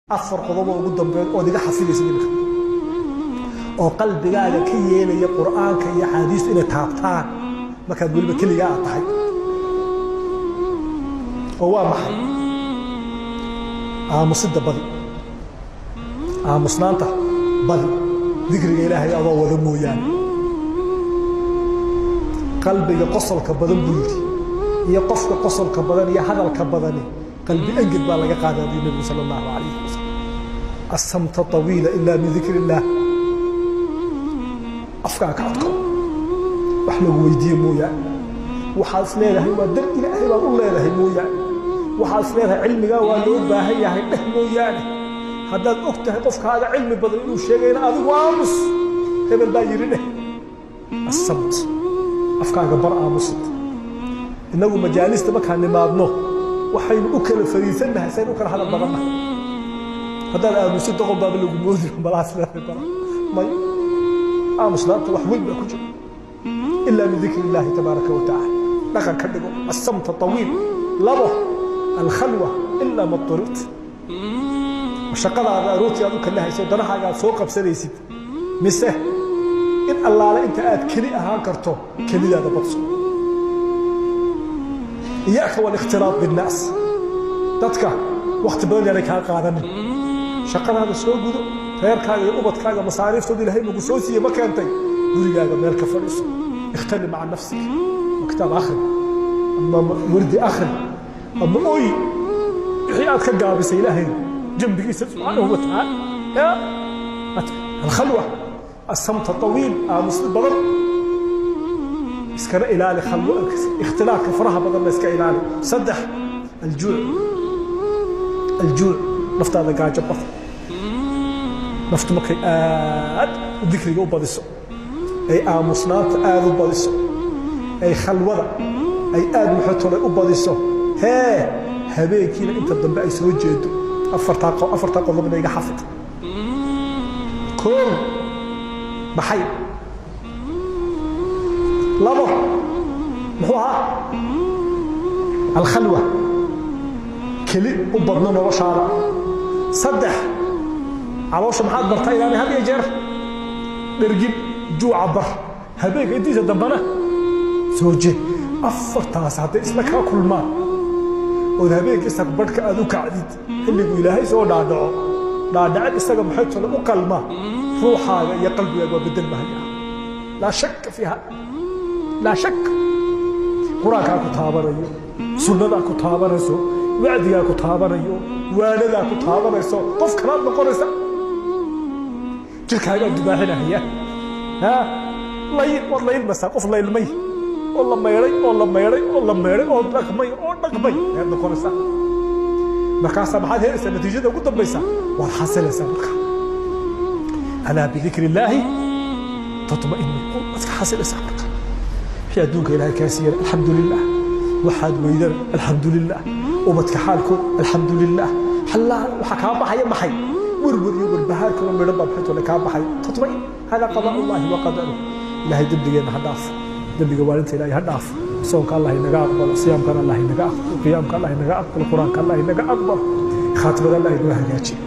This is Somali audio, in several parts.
Afar qodobo ugu dambeyn ood iga xafidaysa iminka oo qalbigaaga ka yeelaya Qur'aanka iyo axaadiistu inay taabtaan markaad weliba keligaa aad tahay, oo waa maxay? Aamusida badi, aamusnaanta badi, dikriga Ilaahay adoo wada mooyaane. Qalbiga qosolka badan buu yidhi iyo qofka qosolka badan iyo hadalka badani qalbi engeg baa laga qaadaa, buu Nebigu sala Allahu calayhi wasalam. Asamta طawiila ila min dikri illaah. Afkaa ka adko, wax lagu weydiiye mooyaane, waxaad is leedahay waa dar Ilaahay baad u leedahay mooyaane, waxaad is leedahay cilmigaa waa loo baahan yahay dheh mooyaane. Haddaad og tahay qofkaaga cilmi badan inuu sheegayna, adigu aamus, hebel baa yidhi dheh. Asamt, afkaaga bar aamusid. Innagu majaalista markaan nimaadno waxaynu u kala fariisannahay saynu u kala hadal badannahay. Haddaad aamusid doqon baaba lagu moodi malahaas leedahay. Bala may, aamuslaanta wax weyn baa ku jira, ilaa min dikri illaahi tabaaraka wa tacaala. Dhaqan ka dhigo asamta طawiil. Labo, alkhalwa ilaa ma durirta. Shaqadaada aroortii aad u kalahayso, danahaaga aad soo qabsanaysid, mise in allaale inta aad keli ahaan karto kelidaada badso. Iyaaka walikhtilaat binnaas. Dadka wakti badan yaanay kaa qaadanin. Shaqadaada soo gudo, reerkaaga iyo ubadkaaga masaariiftooda Ilahay nagu soo siiye ma keentay, gurigaaga meel ka fadhiiso, ikhtali maca nafsik, ama kitaab akhri ama wardi akhri ama oy wixii aad ka gaabisay Ilaahay jambigiisa subxaanahu wa tacaala. Alkhalwa, asamta طawiil, aamusni badan iskana ilaali, khalwo ikhtilaafka faraha badanna iska ilaali. Saddex, aljuuc, aljuuc, naftaada gaajo bar. Naftu markay aad dikriga u badiso, ay aamusnaanta aad u badiso, ay khalwada ay aad muxotolay u badiso, hee habeenkiina inta dambe ay soo jeedo. Afartaa qodobna iga xafid. Koow maxay? Labo muxuu ahaa? Alkhalwa, keli u badno noloshaada. Saddex, caloosha maxaad bartaa? Inaanay had iyo jeer dhergin, juuca bar, habeenka intiisa dambena soo jeed. Afartaas hadday isla kaa kulmaan ood habeenkii saqbarhka aad u kacdid xilligu Ilaahay soo dhaadhaco, dhaadhacid isaga maxay tole u qalma, ruuxaaga iyo qalbigaaga waa bedel mahaya, laa shakka fiiha, laa shak. Qur-aankaa ku taabanayo, sunnadaa ku taabanayso, wacdigaa ku taabanayo, waanadaa ku taabanayso, qof kalaad noqonaysa, jirkaagaa dubaaxinahaya. Waad laylmaysaa, qof laylmay oo la maydhay oo la maydhay oo la maydhay oo dhaqmay oo dhaqmay ayaad noqonaysaa. Markaasaa maxaad helaysaa? Natiijada ugu dambaysa waad xasilaysaa marka. Alaa bidikri illaahi tatma'inu lqulub. Waad ka xasilaysaa marka. Wixii adduunka Ilahay kaa siiyana alxamdu lilah, waxaad weydana alxamdu lilah, ubadka xaalkood alxamdu lilah. Xallaa waxaa kaa baxaya maxay? Werwer iyo werbahaarkaba midhan baa maxay tole kaa baxay. Tatma'in, hada qadaa Allahi wa qadaruh. Ilahay dembigeenna ha dhaaf, dembiga waalinta Ilahay ha dhaaf. Soonka Allah inaga aqbalo, siyaamkana Allah inaga aqbalo, qiyaamka Allah inaga aqbalo, Qur-aanka Allah inaga aqbalo, khaatimada Allah inoo hagaajiyo,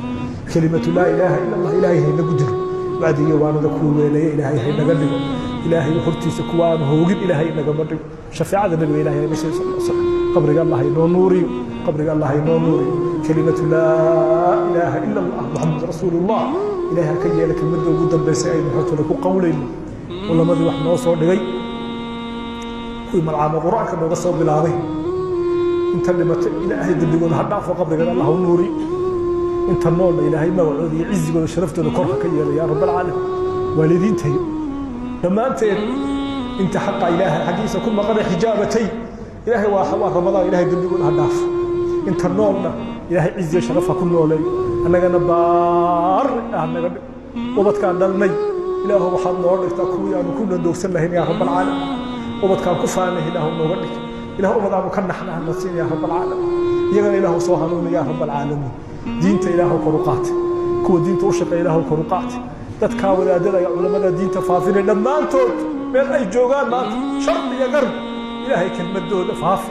kelimatu laa ilaaha ila Allah Ilaahay haynagu dilo, wacdigiyo waanada kuwa weeleeya Ilaahay haynaga dhigo, Ilaahay hortiisa kuwa aan hoogin Ilaahay inagama dhigo, shafeecada Nabiga Ilahay hayna siiyo sal slam. Qabriga Allah inoo nuuriyo, qabriga Allah inoo nuuriyo. Kelimatu laa ilaaha ila Allah Muxamed rasuulullah Ilahay ha ka yeela kelmadda ugu dambaysay aynu xotole ku qawlayno. Culamadii wax noo soo dhigay, kuwii malcaamo Qur-aanka nooga soo bilaabay, inta dhimatay Ilaahay dembigooda ha dhaafo, qabrigana Allah u nuuriyo. Inta noolna Ilaahay magacooda iyo cizigooda sharaftooda kor ha ka yeelo yaa rabb alcaalamiin. Waalidiintayo dhammaanteed, inta xaqa Ilaahay xaggiisa ku maqana xijaabatay, Ilaahay waa Ramadaan, Ilahay dembigooda ha dhaafo. Inta noolna Ilaahay ciziyo sharaf ha ku nooleeyo, annagana baari ah naga dhig. Ubadkaan dhalnay Ilaahu waxaad nooga dhigtaa kuwii aanu ku nadoogsan lahayn yaa rabb alcaalamiin. Ubadkaan ku faanay Ilaahu nooga dhig. Ilah ubad aanu ka naxna hana siin yaa rabb alcaalamiin. Iyagana Ilaahu soo hanuuni yaa rabb alcaalamiin. Diinta Ilaahu kor u qaatay, kuwa diinta u shaqeeya Ilaahu kor u qaatay, dadkaa wadaadada iyo culamada diinta faafinay dhammaantood meel ay joogaan maanta sharq iyo garb, Ilaahay kelmadooda faafi,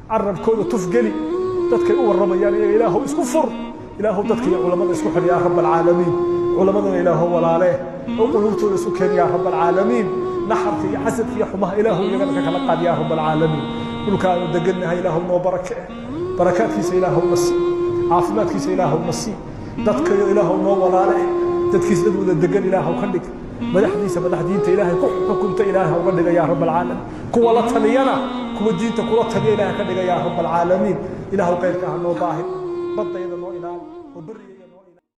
carabkooda tufgeli, dadkay u warramayaan iyaga Ilaahu isku fur. Ilaahu dadka iyo culamada isku xidh yaa rab alcaalamiin. Culamadana Ilaahu walaalee oo quluubtooda isu keen yaa rab alcaalamiin. Naxarka iyo xasadka iyo xumaha Ilaahu iyagana ka kala qaad yaa rab alcaalamiin. Dhulka aanu degannahay Ilaahu noo barake, barakaadkiisa Ilaahu na sii, caafimaadkiisa Ilaahu na sii. Dadkayo Ilaahu noo walaale, dadkiisa dad wada degan Ilaahu ka dhig. Madaxdiisa madax diinta Ilaahay ku xukunta Ilaahay uga dhiga yaa rab alcaalamiin. Kuwa la taliyana kuwa diinta kula taliya Ilaahay ka dhiga yaa rab alcaalamiin. Ilaahu khayrka ha noo baahin, baddayada noo ilaali oo beriga.